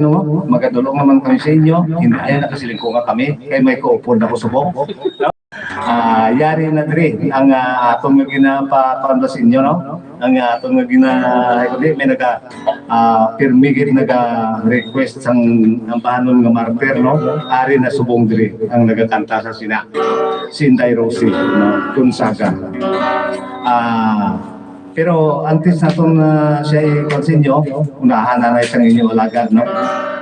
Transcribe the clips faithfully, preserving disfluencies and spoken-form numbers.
no? Magadulong naman kami sa inyo. Hindi, ay, nakasilingkungan kami. Kay may kuupod ako subong. Ah, yari na diri ang, ah, aton nga ginapakuan sa inyo, no? Ang, ah, aton nga gina-, kundi may naga-, ah, pirmi gid naga-request sang ambahanon nga martir, no? Ari na subong diri ang nagakanta sa sina, si Inday Rosie, no? Gonzaga. Ah, pero antes naton, ah, siya ikuan sa inyo, unahan na na isang inyo alagad, no?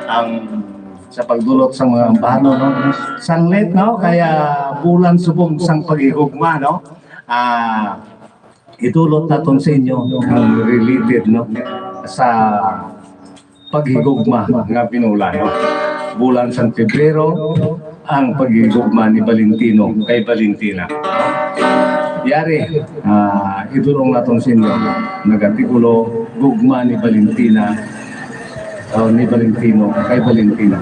Ang sa pagdulot sang mga ambahanon, no? Sanglit, no? Kaya bulan subong sang paghigugma, no? Ah, idulot naton sa inyo ang related, no? Sa paghigugma nga binulan, no? Bulan sang Pebrero, ang paghigugma ni Valentino kay Valentina. Yari, ah, idulong naton sa inyo, nagatikulo, Gugma ni Valentina, o ni Valentino kay Valentina.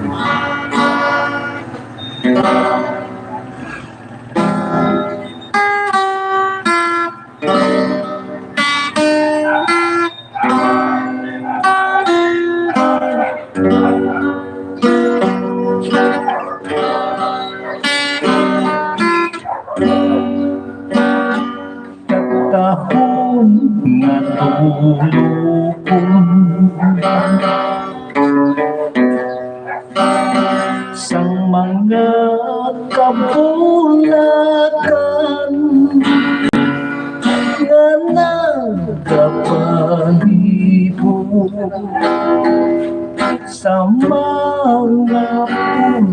Katahom nga tulokon sang mga kabulakan nga nagapalibot sa mga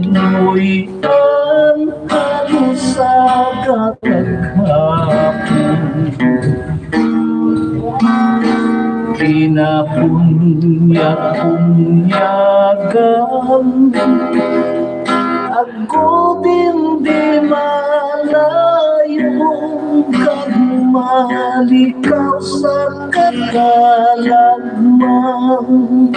puloy-an halos sa kaghapon. Pinabunyag-bunyagan, agud indi malayo kag malikaw sa katalagman.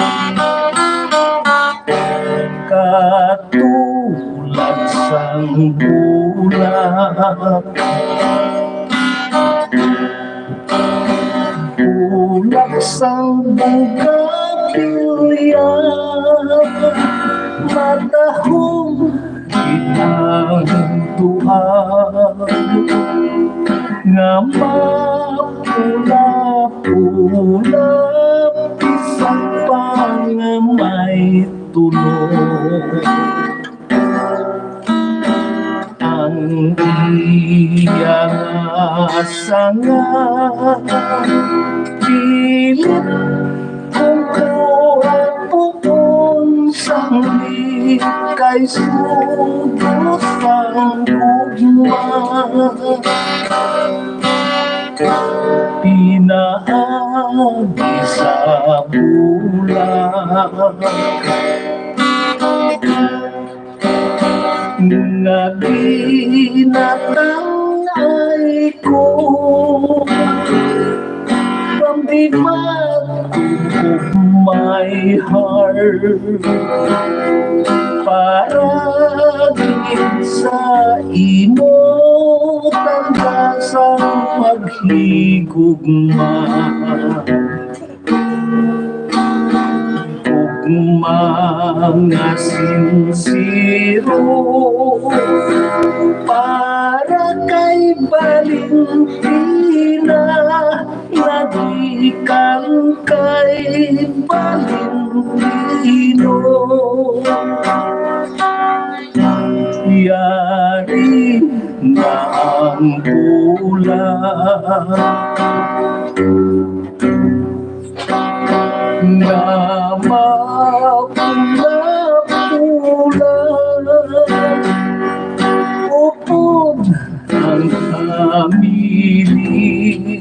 Katulad sang bulak, bulak sang bugapilya, matahom kitang tuag nga mapula-pula, bisan pa nga may tulo. Ang iya nga sanga, pilit kong kuhaon sang likay sugo sang gugma. Pinaagi sa bulak nga ginatang-ay ko. From the bottom of my heart, para gid sa imo, tanda sang paghigugma. Ug mga sinsero para kay Valentina, nga gikan kay Valentino. Yari na ang bulak nga mapula-pula, upod ang kamili.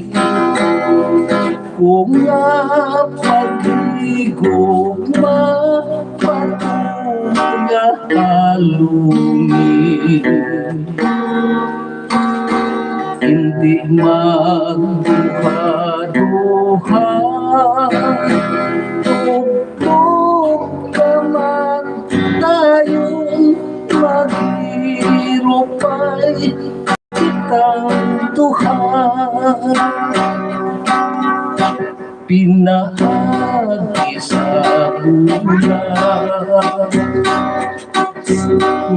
Kung nga paghigugma, patuloy nga halungi. Hindi magduha-duha, tubtob kamatayon, maghirupay kitang duha. Pinaagi sa bulak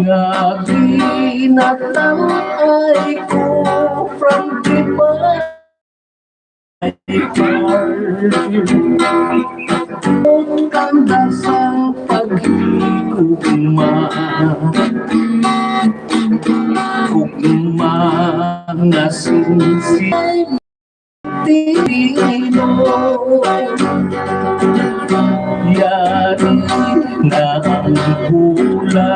nga ginatang-ay ko from the my heart. Ang kanda sang paghigugma, gugma nga sinsi Tino. Yari na ang hula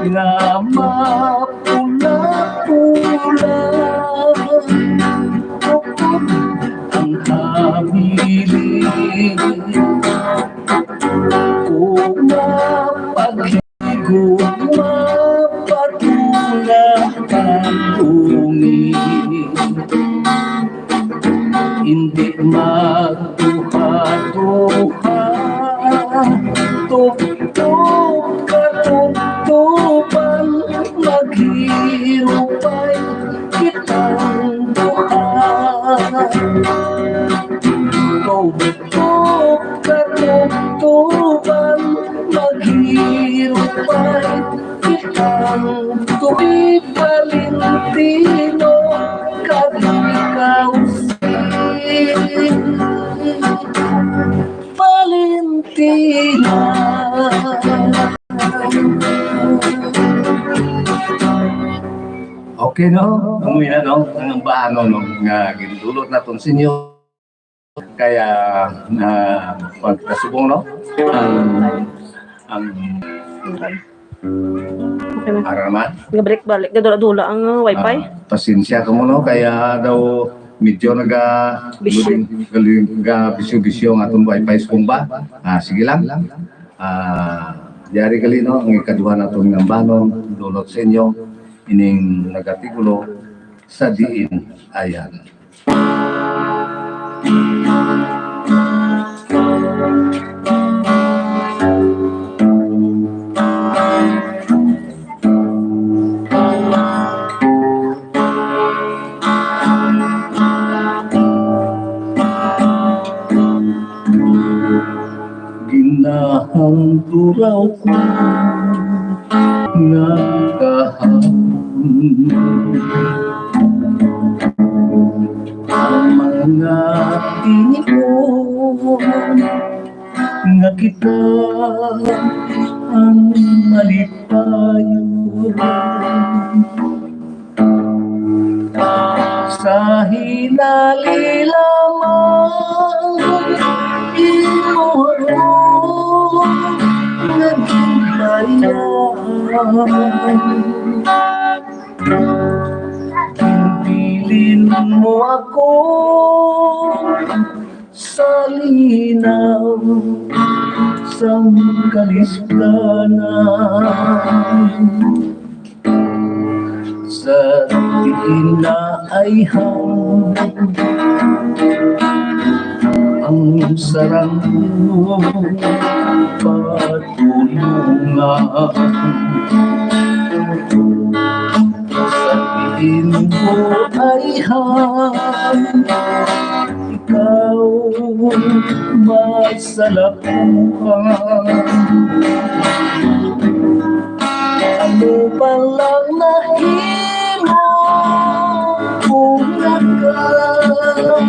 nga mapula-pula. Ang habilin ko mapag- Gugma pa tuna ang bungi, indi magduha-duha. Tubtob ka tubtoban, maghirupay kitang duha. Tubtob ka tubtoban, maghirupay kitang tuwi. Valentino, kag ikaw si Valentina. Okay, no? Amo ina, no? Ang ambanon, no? Nga gindulot naton sa inyo. Kaya, ah, pagkasubong, no? Ang, ang Okay na. Ara naman. Nga balik-balik, gadula-dula ang, uh, wifi. Ah, pasensya ka mo, no? Kaya daw medyo naga-, Bisyo. Galing, galing, ga-bisyo-bisyo ang atong wifi sa kumba. Ah, sige lang. Ah, yari gali, no? Ang ikaduha naton nga ambanon, dulot sa inyo, ining nagatigulo sa diin ayan. Ginahangturaw ko nga kahaw ang mga tinikon nga kita ang malipayon. Sa hinali lamang imo nga ginbayaan, ginbilin mo ako sa linaw sang kalisdanan. Sa diin naayhan ang saranggo patulungan. Sa diin ko ayhan ikaw masalapuhan. Ano pa lang nahimo kung nagkasalanan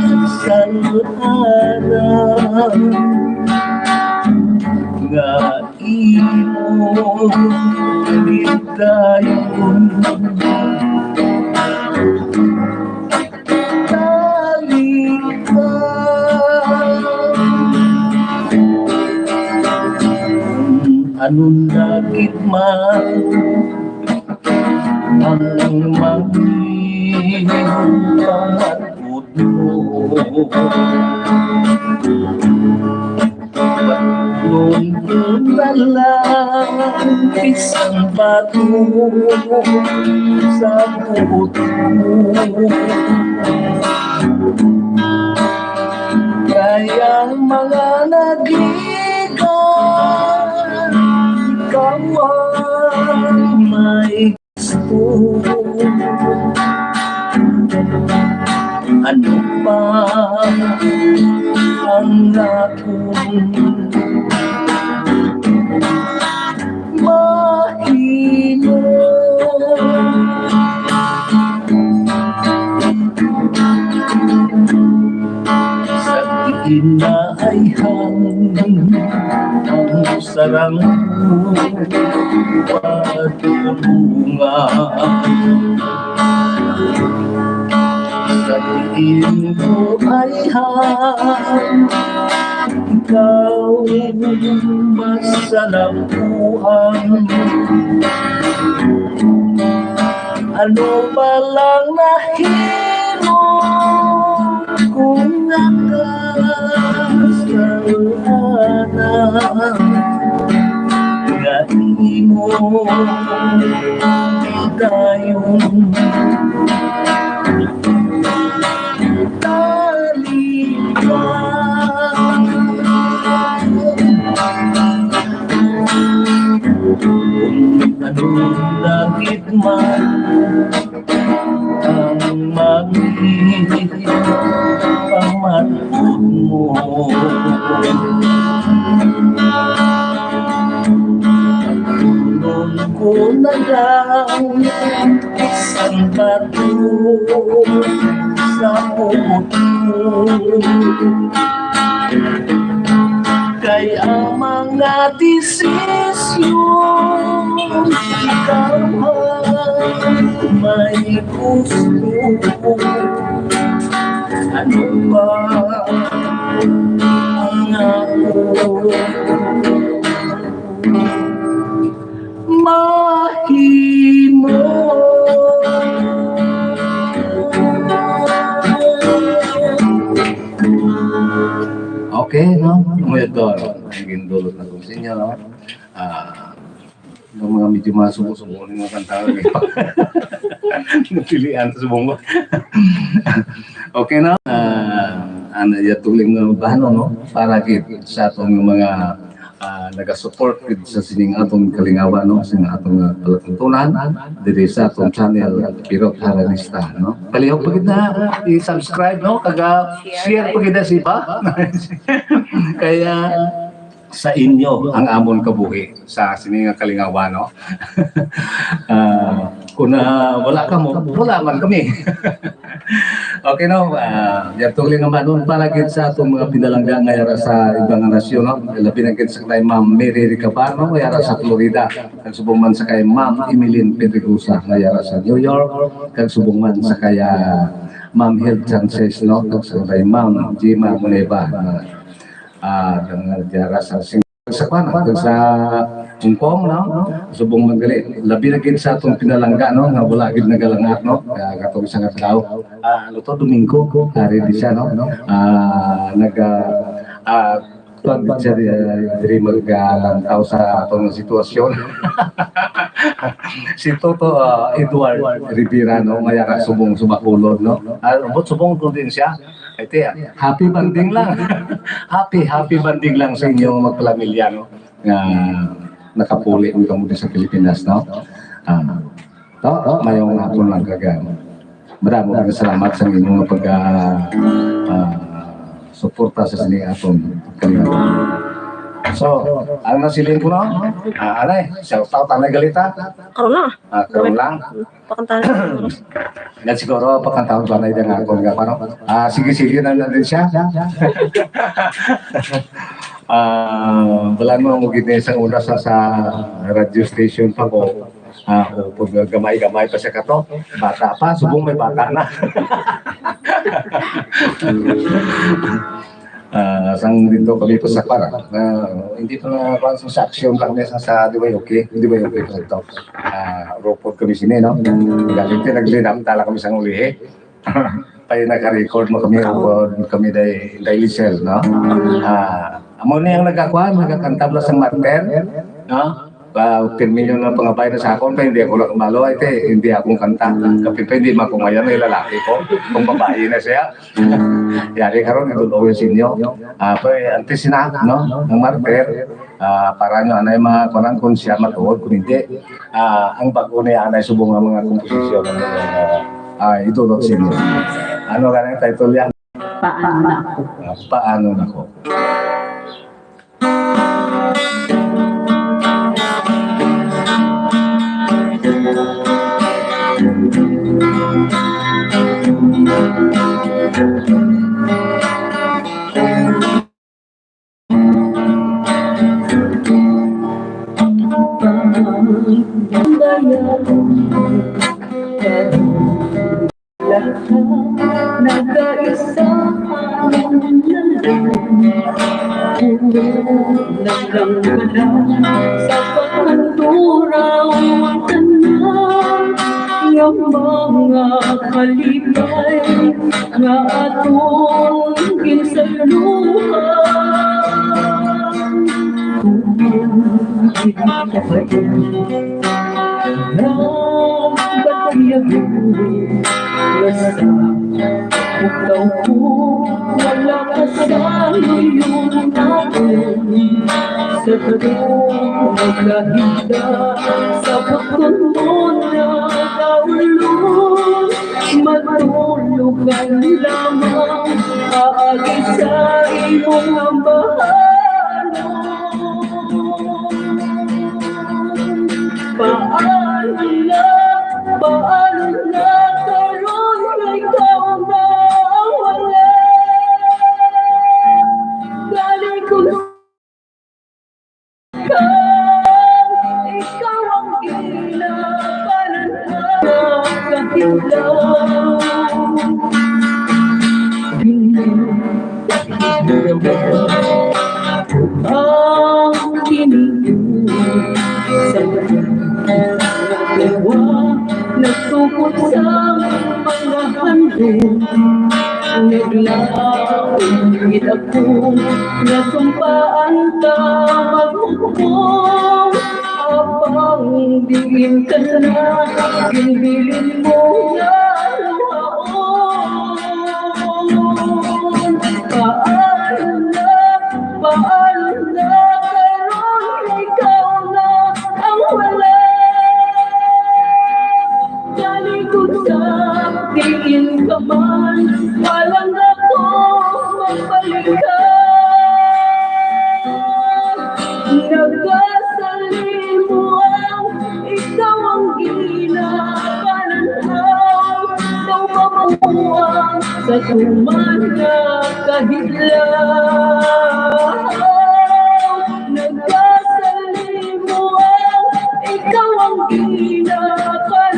nga imo gidayon. Talipan. Kung ano na gid man ang manghihupang Baton ko na lang bisan bato sa buot ko. Kay ang mga nagligaw, ikaw ang may Ano pa ang akong Ang sarang padulungan. Sa diin ko ay han, ikaw masalapuan. Ano ba lang nahimo kung nakasalanan nga imo dayon talipan? Kung anong langit man ang mangin pamanhod mo. Nun ko na lang sang bato sa buot mo. Kay ang mga desisyon ikaw ang may gusto. Ano ba ang ako mahimo? Okay, no? Amo to ang gindulot naton sa inyo, no? Ah, ang mga medyo mga subo-subo ni mga kanta, eh. Napilian sa subong ko. Okay, no? Ah, ano, yadto lang nga bahano, no? Para gid sa aton nga mga, ah, nagasupport gid sa sining aton kalingawan, no? Sa aton nga palatuntunan diri sa aton channel, Pirot Haranista, no? Palihog pa gid na i-subscribe, no? Kag, ah, share pa gid na sa iba. Kaya sa inyo ang amon kabuhi sa sini nga kalingawan, no? Ah, kung, ah, wala kamo, wala man kami. Okay, no? Ah, yadto lang nga bahano para gid sa atong mga pinalangga nga yara sa ibang nga nasyon, no? Labi na gid sa kay Ma'am Mary Recabar, no? Nga yara sa Florida. Kag subong man sa kay Ma'am Emeline Pedregosa nga yara sa New York. Kag subong man sa kay, ah, Ma'am Hild Sanchez, no? Kag sa kay Ma'am Jima Moneva, no? Ah, nga yara sa Sing-, sa kwan, kag sa Hong Kong, no? Subong man gali, labi na gid sa atong pinalangga, no, nga wala gid nagalangat, no? Kaya katong isang adlaw, ah, ano to, Domingo, ari di siya, no? Ah, nag, ah, ah, kwan gid siya di, diri magalantaw sa atong sitwasyon. Si Toto, ah, Edward Rivera, no? Nga yara subong sa Bacolod, no? Ah, ambot subong ko din siya. Ito yan. Happy bonding lang. Happy, happy bonding lang sa inyo, mga pamilya, no? Nga nakapuli mo kamo sa Pilipinas, no? Ah, to, to, mayong hapon lang, kaga. Madamo nga salamat sa inyong pag, ah, ah, suporta sa sini aton kanila. So, ang nasiling ko, no? Ah, anay, shout out, anay, Galita. Karon na. Ah, karon lang. Pakantahan ko siguro. Yan siguro, pakantahon ko na yung ako nga, ano? Ah, sige, sige na na din siya. Ah, wala mo, mo gid sa una sa, sa radio station pa ko. Ah, o pag gamay-gamay pa siya kato, bata pa, subong may bata na. Ah, sang dito kami pa sa para. Ah, hindi pa na kuwan sa, sa action lang niya sa, sa D Y O K, D Y O K pa ito. Ah, robot kami sini, no? Galing din, naglinam tala kami sa ulihi. Kaya naka-record mo kami, robot kami day, day Lisel, no? Ah, amo na yung nagkakuan, nagkakanta mo sa Martel, no? Ba, pirmi nyo na pangabay na sa akon, pa hindi ako nakabalo, ay, te, hindi akong kanta. Kapin pa, hindi man ko ngayon, ay lalaki ko. Kung babae na siya, yari karon, idol Owen sa inyo. Ah, pa, antes na, no? Ang Martel, ah, para nyo, anay mga kunan, kung siya matuod, kung hindi, ah, ang bago niya, anay subong nga mga komposisyon, ah, ah, idol sa inyo. Ano ka na yung title yan? Paano na ako? Ah, paano na ako? Nagaisa ang nagdala sa pagkaturaw ang tanan nga mga kalipay nga aton ginsaluhan. Nagkatiyag nga sa ikaw ko wala ka sa luyo natin. Sa katong nagkahigda sa pagkundon na kaulon, matulog ka lamang, kaagi sa imong ambahanon. Paano na, paano na karon nga ikaw na ang wala? Galing ko ka, ikaw ang ginapanan nga kahilaw. Ang tinuod sa nagawa, nagtukod sa mga handom. Naglaom gid ako nga sumpaan ka maghukom, apang diin ka na ginbilin mo nga luhaon. Paano na, paano na karon ikaw na ang wala? Galing ko sa diin ka man, walang ako magbalikan. Nagasalimo ang ikaw ang ginapananaw, daw mabuang sa tuman nga kahilaw. Nagasalimo ang ikaw ang ginapananaw,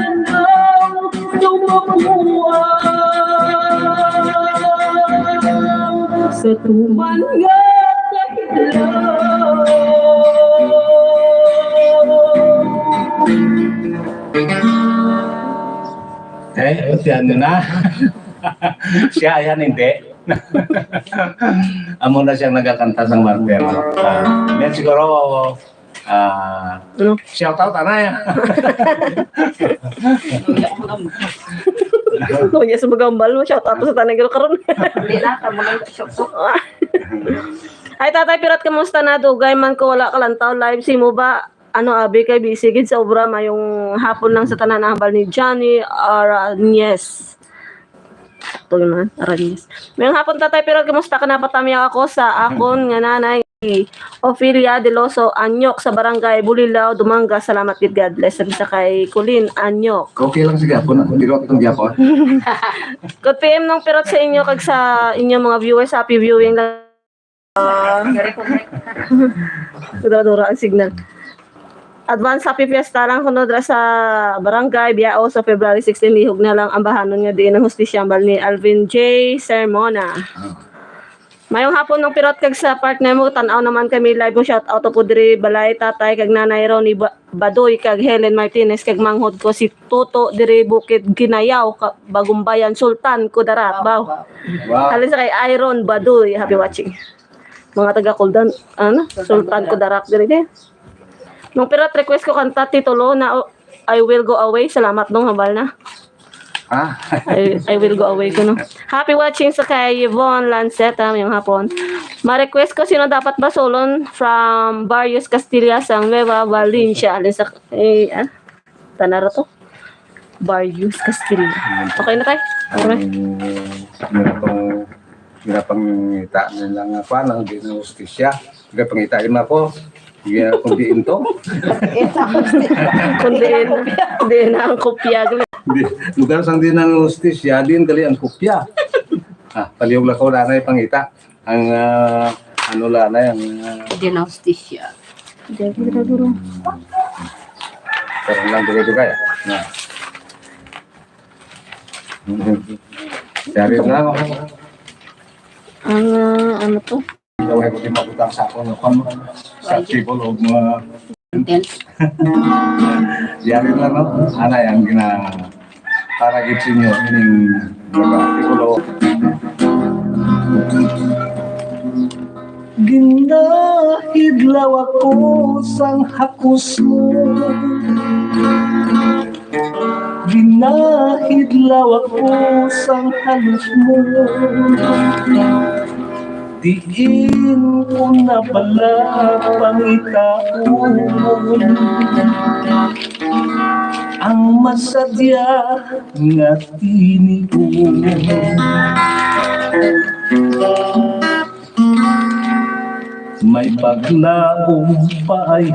daw mabuang sa tuman nga kahilaw. Eh, yan na. Siya, yan, hindi. Amo na siyang nagakanta sang martir, no? Ah, yan siguro, ah, Ano? Shout out, anay. Kung niya sa magambal mo, shout out sa tanang garo karon. Hindi na, tamo lang shout out. Ay, Tatay Pirot, kamusta na? Dugay man ko wala kalantaw live. Si mo ba? Ano, abi kay busy gid sa obra. Mayong hapon lang sa tanan, hambal ni Johnny Arañez. Ito yun, ha? Arañez. Mayong hapon, Tatay Pirot, kamusta ka? Napatamyaw ako sa akon nga nanay, Ophelia Deloso Anyok, sa barangay Bulilao, Dumangas. Salamat gid, God bless. Sabi sa kay Colleen Anyok. Okay lang sa gyapon, pero atong gyapon. Good P M Nong Pirot sa inyo kag sa inyo mga viewers. Happy viewing lang. Ah, dura-dura ang signal. Advance happy fiesta lang kuno dira sa barangay Biao sa February sixteen. Lihog na lang ambahanon nga diin ang hustisya, hambal ni Alvin J Sermona. Mayong hapon, Nong Pirot, kag sa partner mo, tan-aw naman kami live mo. Shout out po diri balay tatay kag nanay Ronnie Ba- Badoy kag Helen Martinez, kag manghod ko si Toto diri Bukid Ginayaw, ka Bagumbayan, Sultan Kudarat. Baw. Wow. Halin sa kay Iron Badoy, happy watching. Mga taga Kuldan, ano? Sultan Kudarat diri di. Nong Pirot, request ko kanta titulo na, oh, I Will Go Away. Salamat, Nong, hambal na. Ah, I, I Will Go Away ko, no. Happy watching sa kay Yvonne Lanceta, mayong hapon. Ma-request ko sino dapat basulon from Barrios Castilla sa Nueva Valencia. Alin sa, eh, ah, tanara to. Barrios Castilla. Okay na, tay? Alright. Ang hirapang hirapang ita nila nga kwan, ang di na hustisya. Hirapang ita lima ko. Hindi na kung diin to. Kung diin, diin na ang kopya. Hindi, lugar sang di na hustisya, diin gali ang kopya. Ah, palihog lang ko na na pangita. Ang ah, ano lang na ang ah, Hindi na hustisya. Diyan ko ginaguro. Pero lang dugay-dugay. Na. Yari na lang ako. Ang, ah, ano to? Gawin ko di mabutang sa akong, sa table of mga Intense. Yari lang, no? Anay ang gina-, para gid sa inyo, ining mga titulo. Ginahidlaw ako sang hakos mo. Ginahidlaw ako sang halok mo. Diin ko na bala pangitaon ang masadya nga tinion. May paglaom pa ay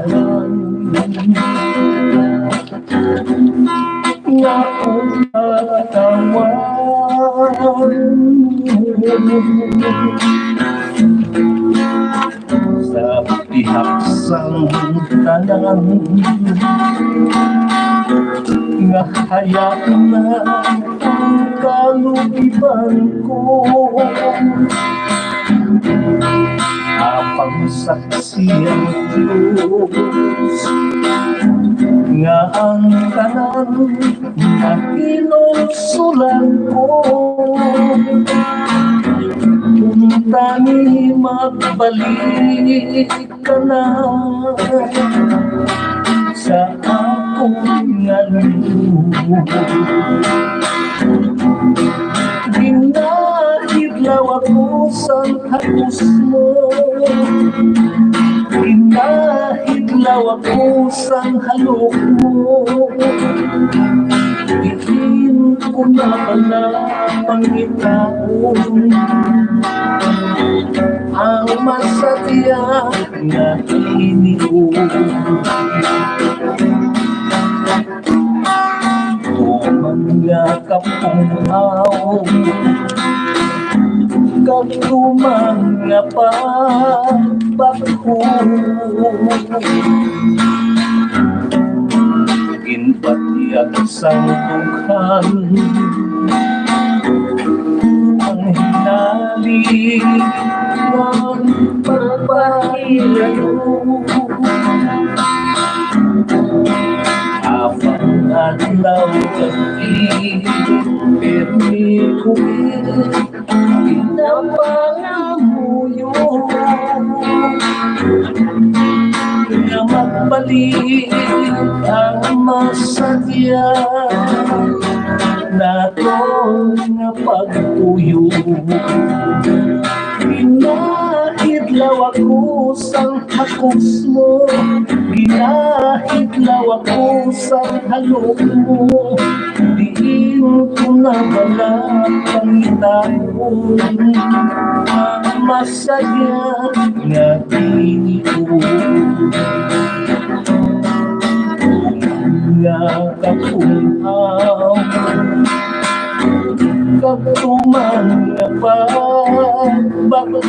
nga pagtawan. Sa pihak sang tanan nga hayaan na ang kalubiban ko. Apang sa siyang Dios, nga ang tanan nga kinonsulan ko. Unta ni magbalik ka na sa akong nga lubong. Ginahidlaw ako sang hakos mo. Ginahidlaw ako sang halok mo. Diin ko na bala pangitaon ang masadya nga tinion. Tuman nga kapung-aw kag tuman nga pagbakho, ginbatyag sang dughan ang hinaling nga pagpahilayo. Apang adlaw gab-i, pirmi ko ginapangamuyo nga magbalik ang masadya naton nga pagtuyo. Ginahidlaw ako sang hakos mo, ginahidlaw ako sang halok mo. Diin ko na bala pangitaon ang masadya nga tinion. Nga kapung-aw kag tuman nga pagbakho,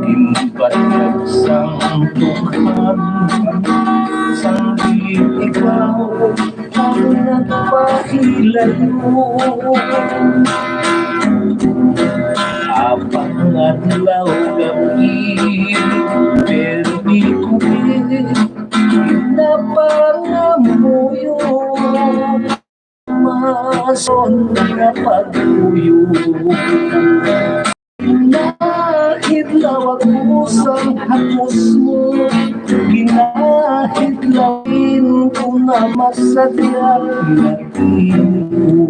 ginbatyag sang dughan sang di ikaw ang nagpahilayo. Apang adlaw gab-i, pirmi ko ginapangamuyo, mason nga pagpuyo. Ginahidlaw ako sang hakos mo, ginahidlawin ko na masadya nga tinion.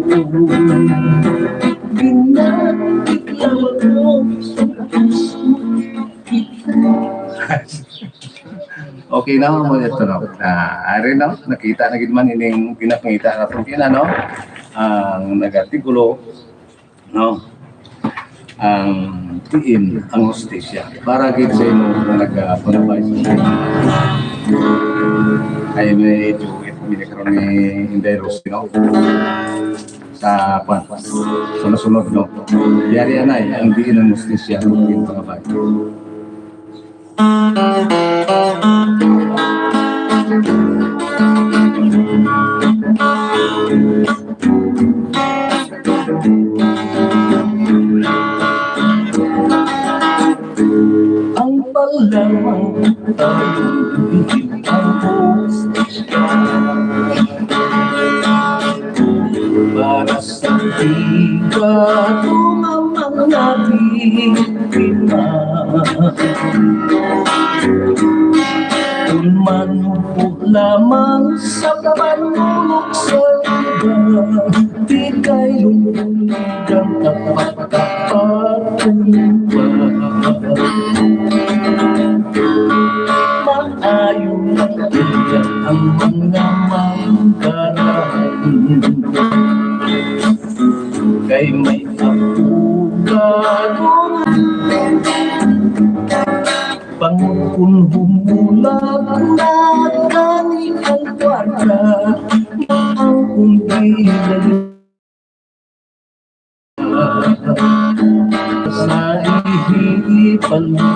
Ginahidlaw ako sang hakos mo. Okay na mo ito, no? Ah, ari, no? Nakita na gid man ining pinapangita naton kina, no? Ang nagatikulo, no? Ang diin ang hustisya para gid sa imo nga nagapanabay. Ay, may duet, may nagkaroon ni Inday Rose, no? Sa, kwan, sunod-sunod, no? Yari anay ang diin ang hustisya, ang pangabay. Ang palamang tayo, ang hostisya. Para sa pigado nga mga biktima. Kung manubo lamang sa panulok sa iba, di kay lungkot ang kapatid. Maayo lang kaya ang mga manggarahan. Kay may abogado nga bangod kun humulag na gani ang kwarta, ang kundi sa ihipan mo.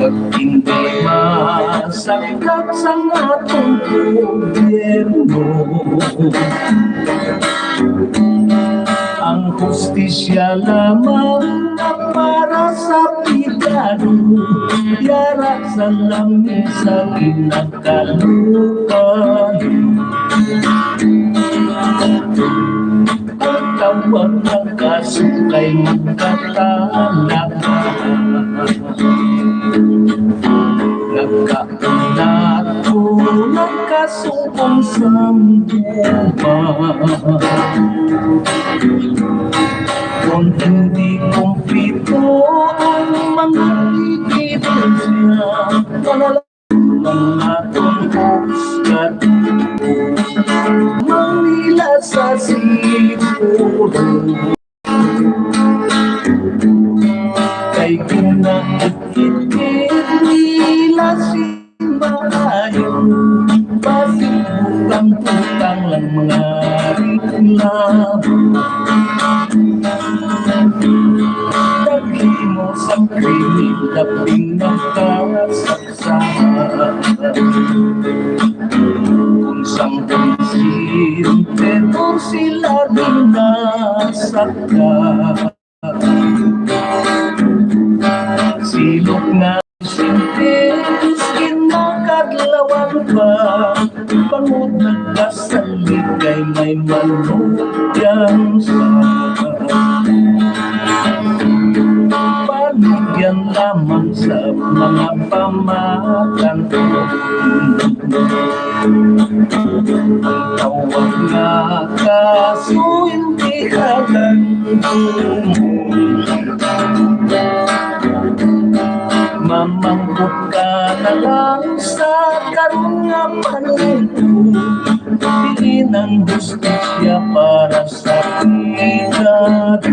Kag hindi masagkat sang atong gobyerno. Ang hustisya lamang na para sa pigado, yara sa lamisa ginag- kalukan. Ang tawag nga kaso kay magkatalaga. Nagkaunat ko nagkasumpong sang duha. Kung hindi kumpleto ang mga ebidensya, wala Mga tumpok sa Manila sa siguro. Kay kinaitid nila si maayo, basig butang-butang lang mga reklamo. Naghimo sang krimen, labing nagkasakit. Kung sang konsiyente mo sila ginasakta. Silot nga konsiyente, ginakadlawan pa. Bangod nagpasalig kay may manugyan sa Baligyan lamang sa mga pamatan. Ang tawag nga kaso hindi halangdon. Mamangkot ka na lang sa karon nga panahon. Diin ang hustisya para sa pigado.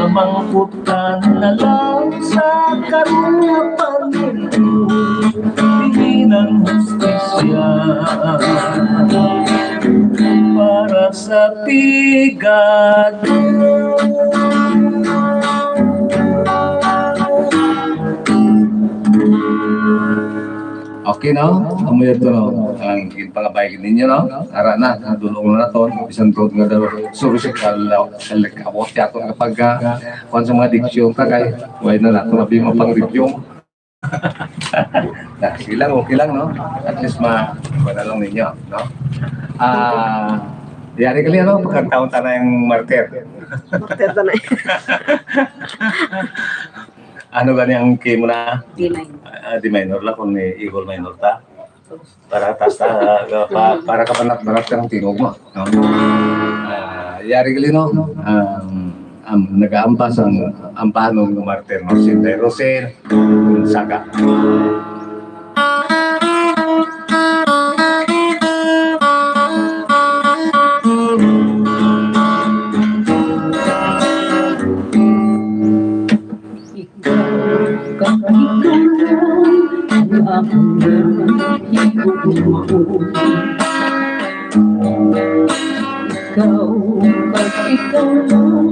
Mamangkot ka na lang sa karon nga panahon. Diin ang hustisya para sa pigado. Okay, no? Amo yun to, no? Ang ginpangabay ninyo, no? Ara na, nadulong na naton. Bisan to nga daw, surgical, uh, abot yato nga pag, uh, kuwan sa mga diksyon ta kay, why na nato abi mapang-review. Na, sige lang, okay lang, no? At least ma-, wala lang ninyo, no? Ah, yari kali, ano? Pagkantaon ta na yung martir. Martir ta na. Ano gani ang key mo na? D minor. Ah, D minor lang kung may eagle minor ta. Para ta, ta, pa, para ka banat-banat ang tingog mo. No? Ah, yari gali, no? Um, um, nagaampas ang ampahanon nga martir, no? Si Tay Rosel Gonzaga. Ikaw, kag ikaw lang ang akong nahigugma. Ikaw, kag ikaw lang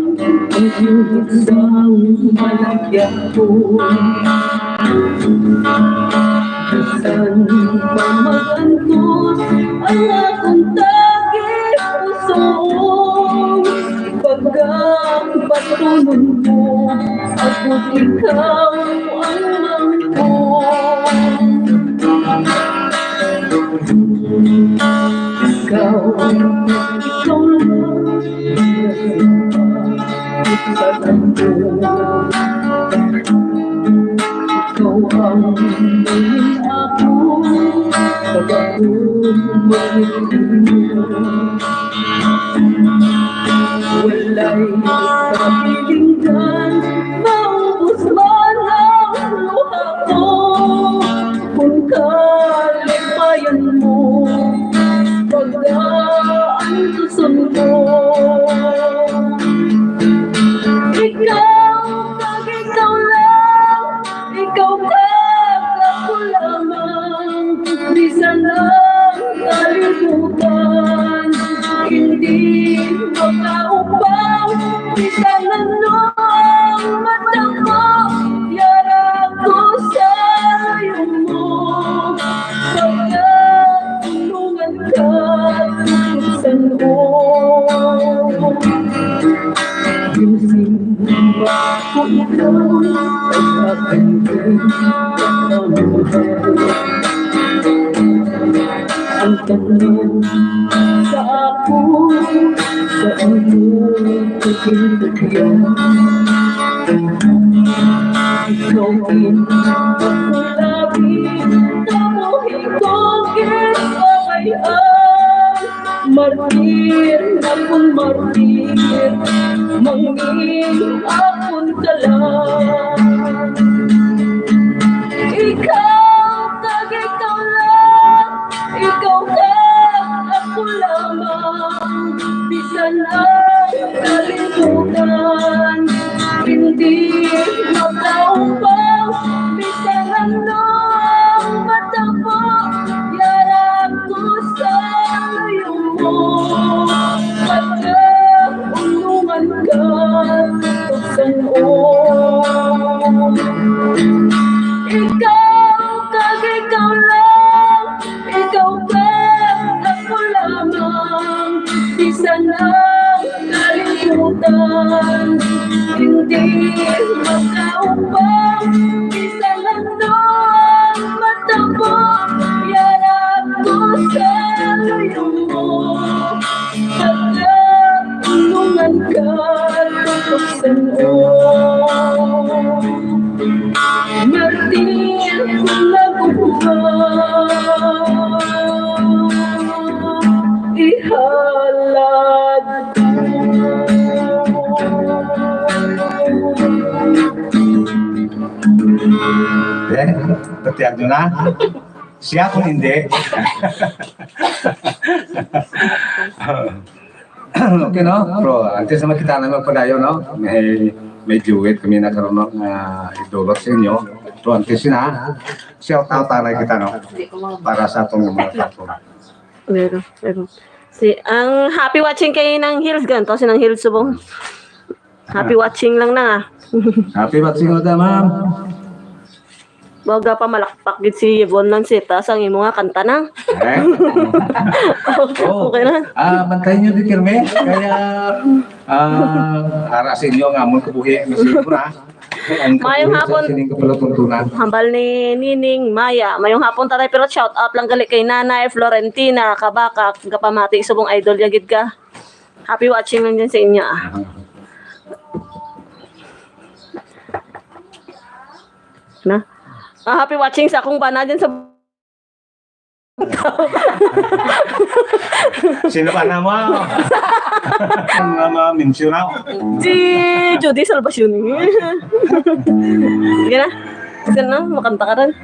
Sa malagya ko, bisan pa mag-antos ang akong tagipusoon, pagkapatunon mo, ako ikaw ang mangkon. Ikaw, ikaw lang sa tanan. Ikaw ang nangin ako, pag ako magiging walay kapilingan, maubos man ang luha ko. Kung kalipayan mo, pagdaan ko sundo. Ikaw, kag ikaw lang, ikaw kag ako lamang, bisan ang kalibutan, hindi makaupaw, bisan ano ang matabo, yara ko sa layo mo. Pagkatulungan ka, tutusan mo. Yung simba ko ikaw, pagkatulungan ka. Ang tanan sa ako, sa imo, sa imo, ikaw in ako labi, kabuhi ko, gid, okay, ah. Martir, akon martir, mangin, akon kalag. Ikaw, kag ikaw lang, ikaw kag ako lamang, bisan ang kalibutan, hindi makaupaw, bisan ano ang matabo, yara ko sa layo mo, pagkaulungan ka, tuksan mo. Ikaw, kag ikaw lang, ikaw ka, ako lamang, bisan ang kalibutan, hindi makaupaw, bisan ano ang matabo, yara ko sa layo mo, pagkaulungan ka, tuksan mo. Martir, kung nagugma, ihalad ko. Eh, tatiag nyo na? Siya kung hindi. Okay, no? Pero antes na makita na magpadayon, no? May, may duet kami na karon, no? Nga idulot sa inyo. Pero antes na, shout out na kita, no? Para sa atong mga platform. Meron, meron. Si, ang happy watching kay Nang Hills, ganito, si Nang Hills Subong. Happy watching lang na, ah. Happy watching ulit, ma'am. Baga pa malakpak gid si Yvonne Lanceta sang imo nga kanta na. Eh? Oh, okay na. Ah, bantayan nyo di pirme. Kaya, ah, ara sa inyo nga amon kabuhi nga si Yvonne, ah. Ang Mayong kabuhi sa hapon. Sining kapalatuntunan. Hambal ni Nining Maya. Mayong hapon, Tatay Pirot. Shout out lang gali kay Nanay Florentina Kabaka. Gapamati, subong idol ya gid ka. Happy watching lang dyan sa inyo, ah. Na? Ah, happy watching sa akong bana dyan sa Sino ba na mo? Ang mga mention ako. Si Judy Salvacion. Sige na. Sige na, makanta ka rin.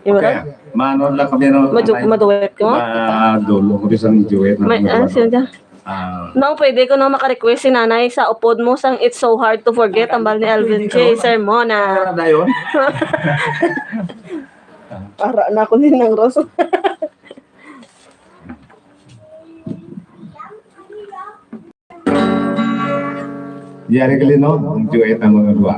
Imo Okay. na? Mano lang kami, no? Madu-, Anay. Maduet ko? Madulo ko bisan duet na May, ano ah, ba? Sino dyan? Ah. Nang pwede ko na maka-request si Nanay sa upod mo sang It's So Hard to Forget, hambal ni Alvin Pwede J. ka? Sermona. Ano na yun? Para na ako ni Nang Ros. Yari gali, no? Ang duet ang mga duwa.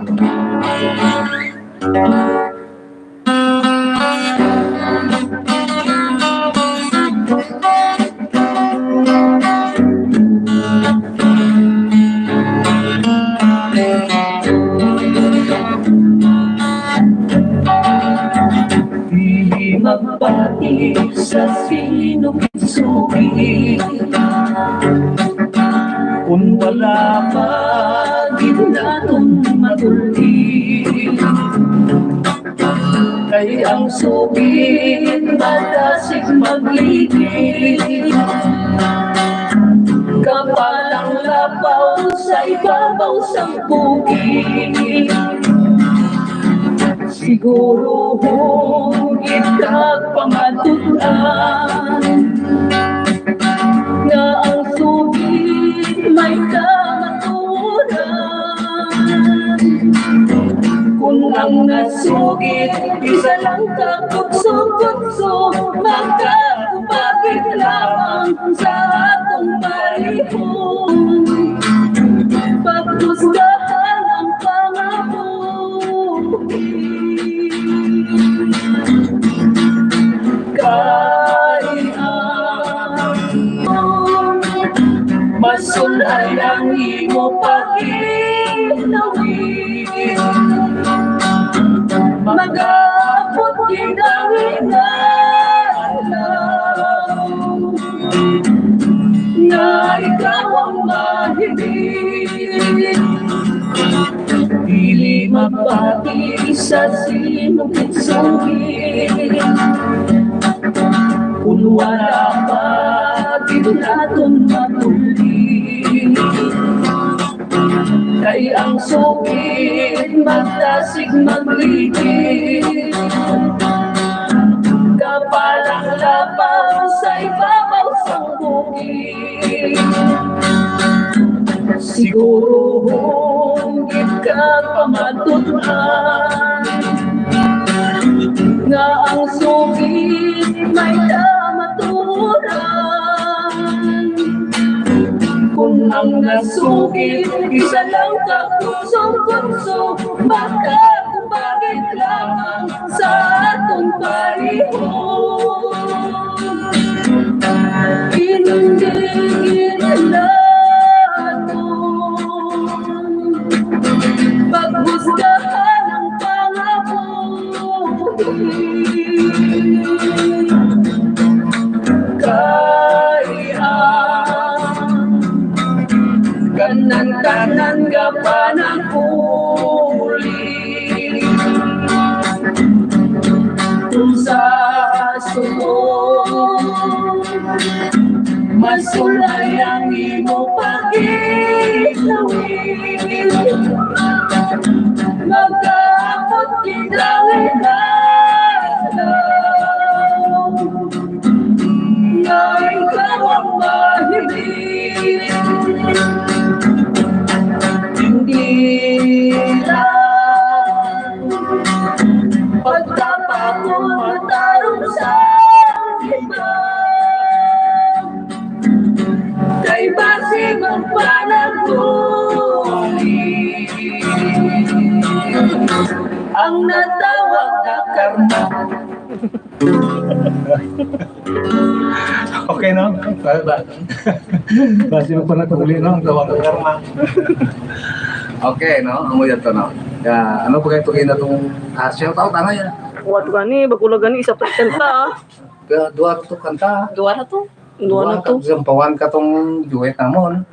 Dili magpati sa sinugit-sugit. Kun wala pa gid naton madulid, kay ang sugit madasig magligid. Kapalang labaw sa ibabaw sang bukid. Siguro hugit kag pamatud-an nga ang sugid may kamatuoran. Kung ang nasugid isa lang ka kutso-kutso, magkakupapit lamang sa atong pareho. Pagkusgahan ang pangabuhi. Kay ang masulay ang imo pagkinawi. Mag-aabot kita nga adlaw nga ikaw ang mahiling. Dili magpati sa sinugit-sugit. Kun wala pa gid naton matuli, kay ang sugid magdasig magligid. Kapalang labaw sa ibabaw sang bukid. Siguro hugit ka pamatud-an nga ang sugid may kamatuoran. Kung ang nasugid isa lang ka kutso-kutso, makakupagit lamang sa atong pareho. Hindi naton paghusgahan ang pangabuhi. Kay ang kanan-kanan nga panaguli. Kung sa suod masulay ang imo pagkinawi, mag-aabot kita nga adlaw. Nga ikaw ang mahiling. Hindi lang pagtapa ko matarong sa iba. Kay basi magpanaguli ang natawag na karma. Okay, no? Basi magpanaguli, no? Ang tawag na karma. Okay, no? Amo yan to, no? Ya, ano pa kayo itong ina tong, ah, shout out, ano yan? What gani, bago lang gani, isa pa kanta, ah. Kaya duha to kanta. Duha na to. Duha na to. Sampawan ka tong duet namon.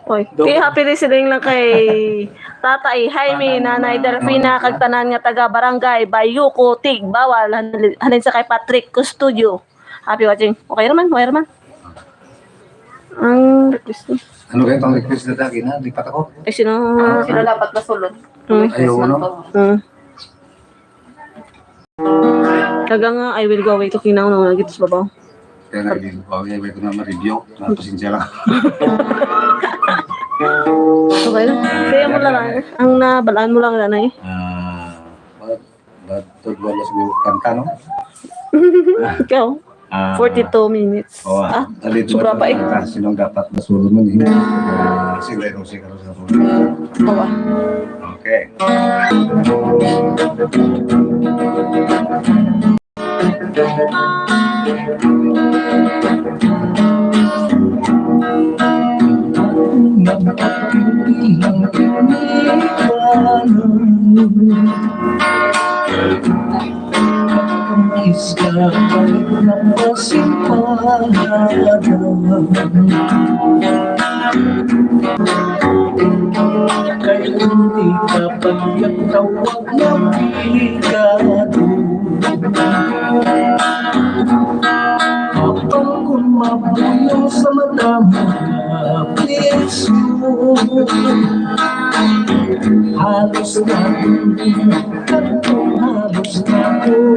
Oy, do- kay happy listening lang kay Tatay Jaime, Nanay Delfina, kag tanan nga taga Barangay Bayuco, Tigbawal, han-, halin sa kay Patrick Custodio. Happy watching. Okay ra man, okay ra man. Ang request ni. Ano kayo itong request na lagi na? Lipat ako. Eh, sino? Ah, sino dapat masulod? Hmm. Ayaw, no? Hmm. Kaga nga, I will go away to Kinaw na nga gito sa babaw. Kaya nga, hindi ko kami, may ko na ma-review. Ah, pasensya lang. Okay lang. Kaya mo lang, ang nabalaan mo lang, nanay. Ah, but, but, to, wala siguro kanta, no? Ikaw? Ah, forty-two minutes. Oh, ah, ah, dali, sobra pa eh. Ah, sino ang dapat basulon nun eh? Ah, sige, sige, sige, sige. Awa. Okay. Nagpapindihan kini kanan. Isda na pasimpalada. Kay hindi ka pagkatawag na delikado. Apang kung mabuyong sa mata mo na presyo, halos na Kadto halos ako,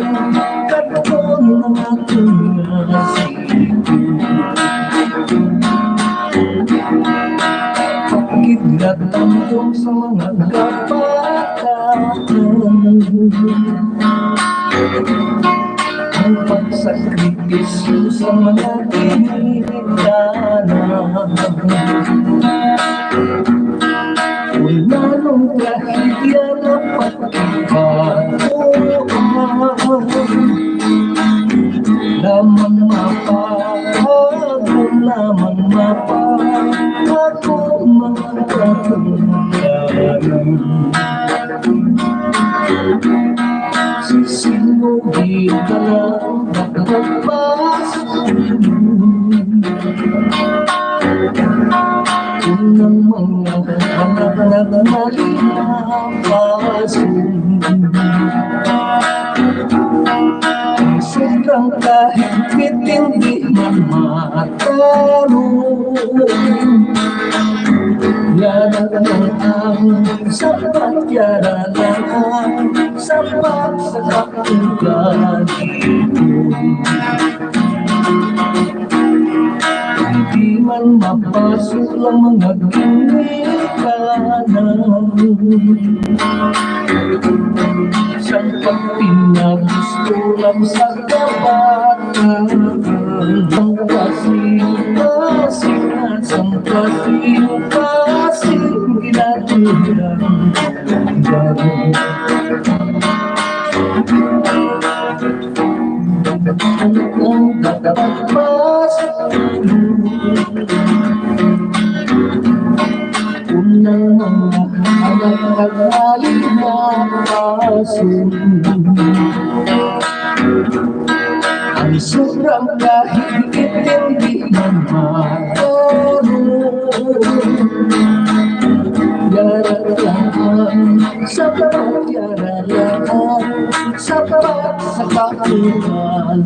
kadto na ako nga siko. Kidlat ang sa mga kapatakan. Ang pagsakripisyo sa mga ginikanan. Kung nanong trahedya na pagkibatuan, lamang mapahagol, lamang mapahagol mga katungdanan. Sisinugi ka lang, magpagpas. Unang mga anak nagmalipason. Ang sobrang kahigpit hindi man matarong. Yara lang ang sapat, yara lang ang sapat sa kaugalingon. Hindi man mapasok ang mga ginikanan. Sang pagpinagusto lang sa kabatan. Ang kasi, kasi, sang kasi, kasi, ginatulad. Unang mga anak nagmalipason. Ang sobrang kahigpit hindi man matarong. Yara lang ang sapat, yara lang ang sapat sa kaugalingon.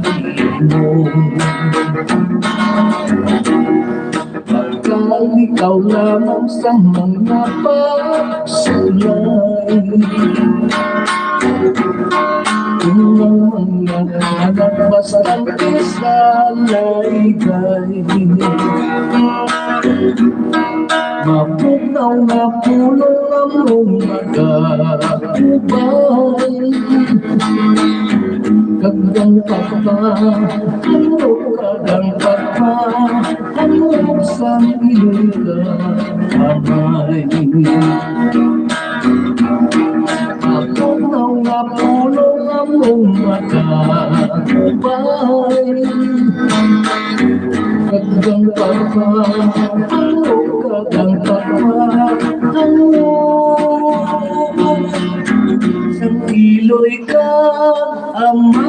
Pagkalikaw lamang sa mga pagsulay. Kung ang mga anak bastante sa laygay. Mapugnaw nga pulong among magakubay. Kag ang pagpa, ano kag ang pagpa, ano sa inyong kamay. Mapugnaw nga pulong among magakubay. Kag ang pagpa, ano kag ang pagpa, ano sang iloy ka, Ama.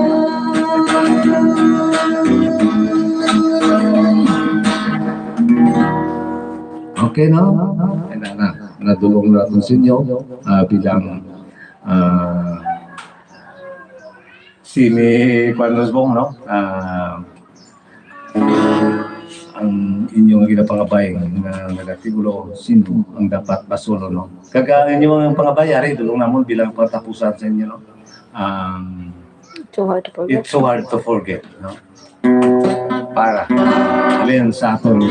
Okay, no? Ayan na, na, nadulong naton sa inyo, ah, bilang, ah, sini Juan Rosbong, no? Ah, ang inyong ginapangabay nga nagatulo, sino ang dapat basulon, no? Kag ang inyong pangabay, ari, dulong namon bilang patapusan sa inyo, no? Um, Too hard to forget. It's so hard to forget, no? Para, halin sa aton.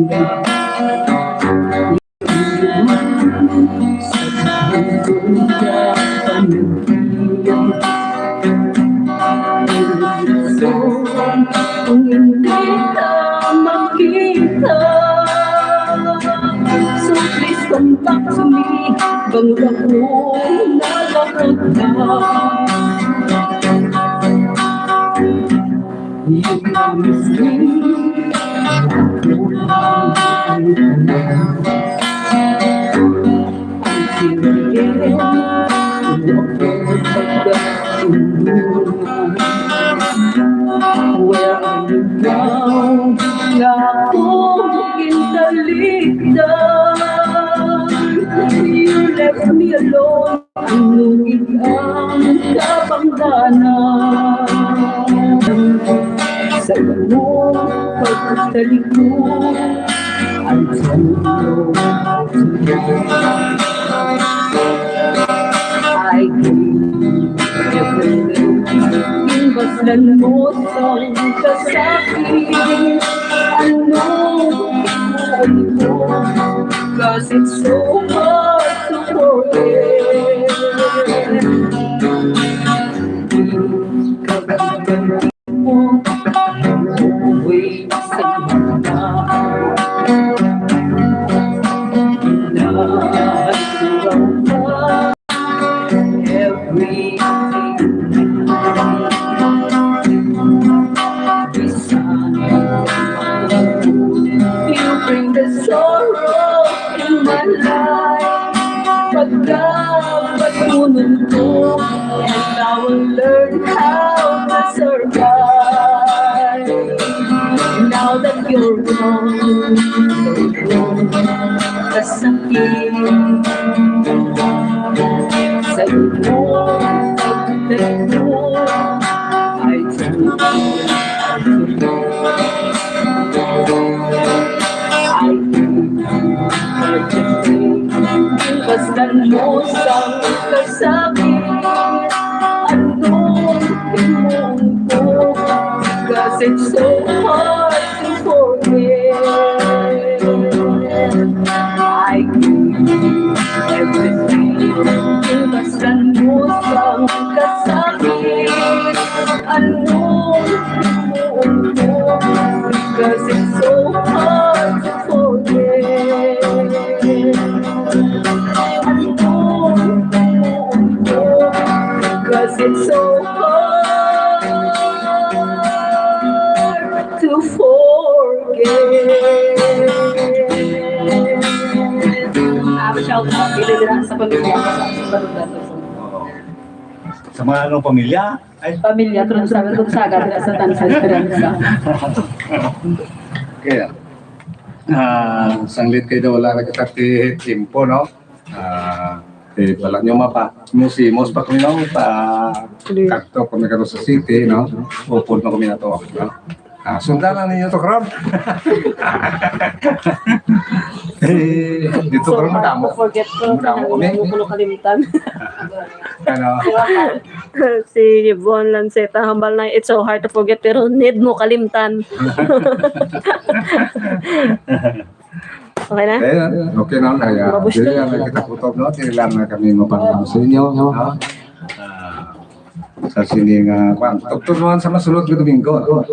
Kung hindi ka makita, so please come back to me. Bangod ako nalakag na. You promised me. Where are you now? Nga akong gintalikdan. You left me alone. Ano gid ang kabangdanan sa imong pagtalikod? I told you I give everything. Ginbaslan mo sang kasakit. Ano ang ko? 'Cause it's so hard to forget. Di ka mo, always sa mga lahat ko raw ba everything. Bisan you bring the sorrow in my life. Pagkabatunon ko, and I will learn how to survive. Now that you're gone, kasakit sa imo, I don't. Basta mo sang kasakit, ano ang imong ko? 'Cause it's so hard to forget. I give you everything. Basta mo sang kasakit, ano ang imong ko? 'Cause it's so hard to forget. Ano ang imong ko? 'Cause it's so hard to forget. Ah, shout out. Dili dira sa pamilya ko sa, sa Balugan. Oo. Sa mga, ano, pamilya? Ay. Pamilya, pero sa Gonzaga, dira sa Tansa Esperanza. Okay. Ah, sanglit kay daw wala na kita ti tiempo, no? Ah, eh, wala nyo mapa, musimos pa kami, no? Pa, Clear. Kadto kami karon sa city, no? Upod na kami na to, no? Ah, sundan lang ninyo to karon. Eh, dito karon madamo. Forget ko, madamo kami. Ano ko kalimtan. Ano? Si Yvonne Lanceta, hambal na, it's so hard to forget, pero need mo kalimtan. Okay na? Eh, okay na, kaya Mabusog. Dili lang kita kutob, no? Dili lang na kami mapangam sa inyo, no? Ah, sa sini nga, kwan, tukturon sa masulod nga Domingo, no?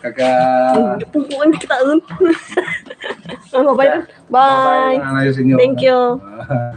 Kaga Pungkuan kita, un. Ano ba yun? Bye. Bye, nanay, sa inyo. Thank you. Ah.